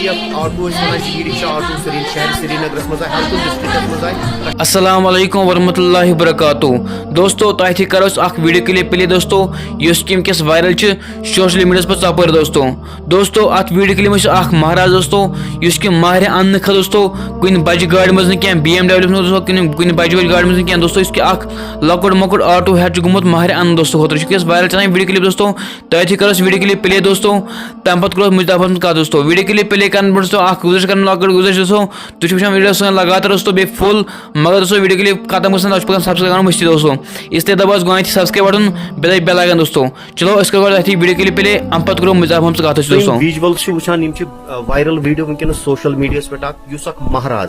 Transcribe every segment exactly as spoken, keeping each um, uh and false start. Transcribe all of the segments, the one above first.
یتھ آٹو ٲسۍ ونان، ای رکشا آٹو، سری شہر سرینگرس منٛز آے، ہر کُنہِ ڈسٹرکٹس منٛز آے۔ السلام علیکم ورحمۃ اللہ وبرکاتہ۔ دوستو، تۄہہِ تہِ کرو أسۍ اکھ ویڈیو کلپ پلے دوستو، یُس کہِ وٕنکیٚس وائرل چھِ سوشل میڈیاہس پٮ۪ٹھ ژۄپٲرۍ دوستو۔ دوستو، اتھ ویڈیو کلپ منٛز چھُ اکھ مہراز دوستو، یُس کہِ ماہرِ اننہٕ خٲطرٕ دوستو کُنہِ بجہِ گاڑِ منٛز نہٕ کینٛہہ، بی ایم ڈبلیو منٛز دوستو، کُنہِ کُنہِ بجہِ بجہِ گاڑِ منٛز نہٕ کینٛہہ دوستو، یُس کہِ اکھ لۄکُٹ مۄکُٹ آٹو ہیتھ چھُ گوٚمُت ماہرِ اننہٕ دوستو خٲطرٕ، یہِ چھُ وٕنکیٚس وائرل چلان ویڈیو کلپ دوستو۔ تۄہہِ تہِ کرو أسۍ ویڈیو کلپ پلے دوستو، تمہِ پتہٕ کرو أسۍ مُجہِ دفعس منٛز کتھ دوستو۔ ویڈیو کلپ پلے کرنہٕ برونٛہہ دوستو، اکھ گُزٲرِش کران، لۄکٕٹ گُزٲرِش دوستو، تُہۍ چھِو وٕچھان ویڈیو سٲنۍ لگاتار دوستو، بیٚیہِ فُل، مگر دوستو ویڈیو کلپ ختم گژھان، تۄہہِ چھُ پکان سبسکرایب کرُن مٔشتٕے دوستو، اس لیے دباو گۄڈٕنیتھٕے سبسکرایب بٹن، بیٚیہِ دباو بیل آیکن دوستو۔ چلو أسۍ کرو گۄڈٕ تۄہہِ ویڈیو کلپ پلے، امہِ پتہٕ کرو مُجہِ دفعس منٛز کتھ دوستو۔ ویجولز چھِ وٕچھان، یِم چھِ وائرل ویڈیو وٕنکیٚنس سوشل میڈیاہس پٮ۪ٹھ اکھ، یُس اکھ مہراز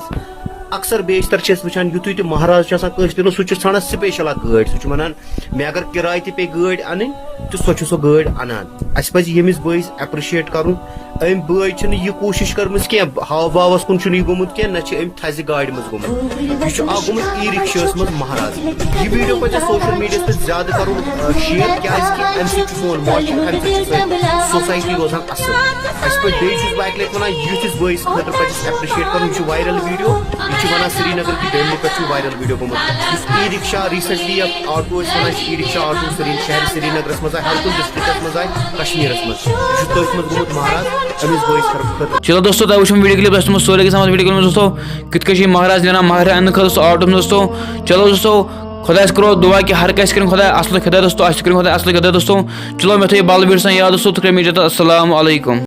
اکثر بیشتر چھِ أسۍ وٕچھان، یُتھُے تہِ مہراز چھُ آسان کٲنٛسہِ دِنُک، سُہ چھُ ژھانڈان سپیشل اکھ گٲڑۍ، سُہ چھُ ونان، مےٚ اگر کِراے تہِ پیٚیہِ گٲڑۍ انٕنۍ، تہٕ سۄ چھُ سۄ گٲڑۍ انان۔ اسہِ پزِ ییٚمِس بٲیِس اپرِشیٹ کرُن۔ أمۍ بٲے چھُنہٕ یہِ کوٗشِش کٔرمٕژ کینٛہہ، ہاو باوس کُن چھُنہٕ یہِ گوٚمُت کینٛہہ، نہ چھِ أمۍ تھزِ گاڑِ منٛز گوٚمُت۔ یہِ چھُ اکھ گوٚمُت ای رکشاہس منٛز مہراز۔ یہِ ویڈیو پزِ سوشل میڈیاہس پٮ۪ٹھ زیادٕ کرُن، آ، شیئر، کیازِ کہِ امہِ سۭتۍ چھُ سون معاشرٕ، امہِ سۭتۍ چھِ سٲنۍ سوسایٹی روزان اصل۔ اسہِ پزِ، بیٚیہِ چھُس بہٕ اکہِ لٹہِ ونان، یُتھ یُس بٲیِس خٲطرٕ پزِ اسہِ اپرِشیٹ کرُن۔ یہِ چھُ وائرل ویڈیو، یہِ چھُ ونان سرینگر کہِ ڈیمنہٕ پٮ۪ٹھ چھُ وائرل ویڈیو گوٚمُت۔ یُس ای رکشا ریسنٹلی یتھ آٹو ٲسۍ ونان، ای رکشا آٹو سری شہر سرینگرس منٛز آے، ہر کُنہِ ڈسٹرکٹس منٛز آے، کشمیرس منٛز۔ یہِ چھُ تٔتھۍ منٛز گوٚمُت مہراز، أمِس بٲیِس خٲطرٕ۔ چلو دوستو، تۄہہِ وٕچھُم ویڈیو کلپ، تۄہہِ چھُ تھوٚمُت سورُے کینٛہہ سمجھ ویڈیو کلپ منٛز دوستو، کِتھ کٔنۍ چھُ یہِ مہراز نیران مہرِ اننہٕ خٲطرٕ سُہ آٹوس منٛز دوستو۔ چلو دوستو، خۄدایَس کرو دُعا کہِ ہر کٲنٛسہِ کٔرِن خۄداے اَصٕل ہدایت دوستو، اَسہِ تہِ کٔرِن خۄداے اَصٕل ہدایت دوستو۔ چلو مےٚ تھٲیِو بَل ویٖڈیو سان یاد دوستو، تہٕ کٔرِو مےٚ اِجازت۔ السلام علیکم۔